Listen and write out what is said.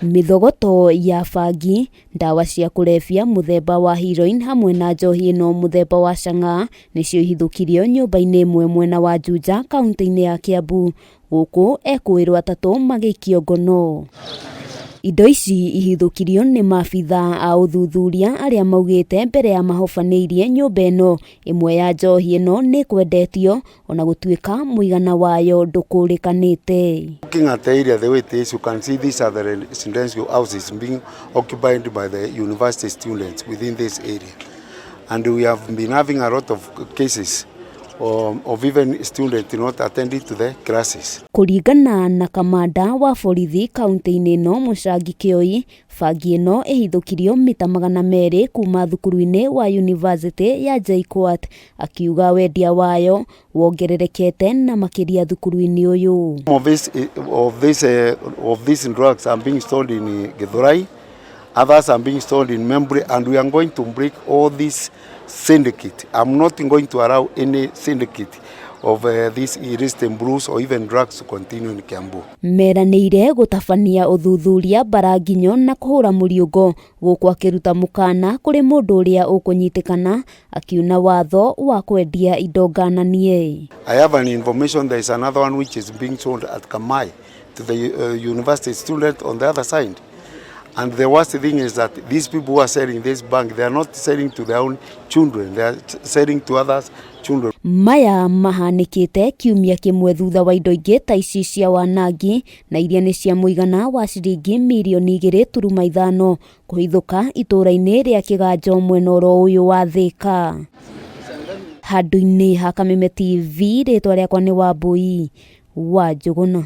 Mĩthogoto ya bangi, ndawa cia kũrebia mũthemba wa heroin hamwe na njohi ĩno mũthemba wa chang'aa nĩcio ihithũkirio nyũmba-inĩ ĩmwe mwena wa Juja kaunti-inĩ ya Kiambu. Gũkũ ekũĩrwo atatũ magĩikio ngono. Indo ici ihithũkirio nĩ maabithaa a ũthuthuria arĩa maugĩte mbere ya mahobanĩirie nyũmba ĩno ĩmwe ya njohi ĩno nĩ kwendetio ona gũtuĩka mũigana wayo ndũkũrĩkanĩte. Looking at the area the way it is, you can see these are the residential houses being occupied by the university students within this area. And we have been having a lot of cases of even students not attending to the classes. Kũringana na kamanda wa borithi kaunti-inĩ ĩno Mũcangi Kĩoi, bangi ĩno ĩhithũkirio mita 200 kuma thukuru-inĩ wa yunivasĩtĩ ya JKUAT, akiuga wendia wayo wongererekete na makĩria thukuru-inĩ ũyũ. Some of these drugs are being stored in Githurai, others are being stored in Membley, and we are going to break all these syndicate. I'm not going to allow any syndicate of these illicit brews or even drugs to continue in Kiambu. Meranĩire gũtabania ũthuthuria mbaranginyo na kũhũra mũriũngo gũkũ akĩruta mũkana kũrĩ mũndũ ũrĩa ũkũnyitĩkana akiuna watho wa kwendia indo ngananie. I have an information there is another one which is being sold at Kamai to the university student on the other side. And the worst thing is that these people who are selling this bhang, they are not selling to their own children, they are selling to others' children. Maya mahanĩkĩte kiumia kĩmwe thutha wa indo ingĩ ta ici cia wanangi na iria nĩ cia mũigana wa ciringi mirioni 2.5 kũhithũka itũũra-inĩ rĩa Kĩganjo mwena oro ũyũ wa Thĩka. Handũ-inĩ ha Kameme TV, rĩtwa rĩakwa nĩ Wambui wa Njũgũna.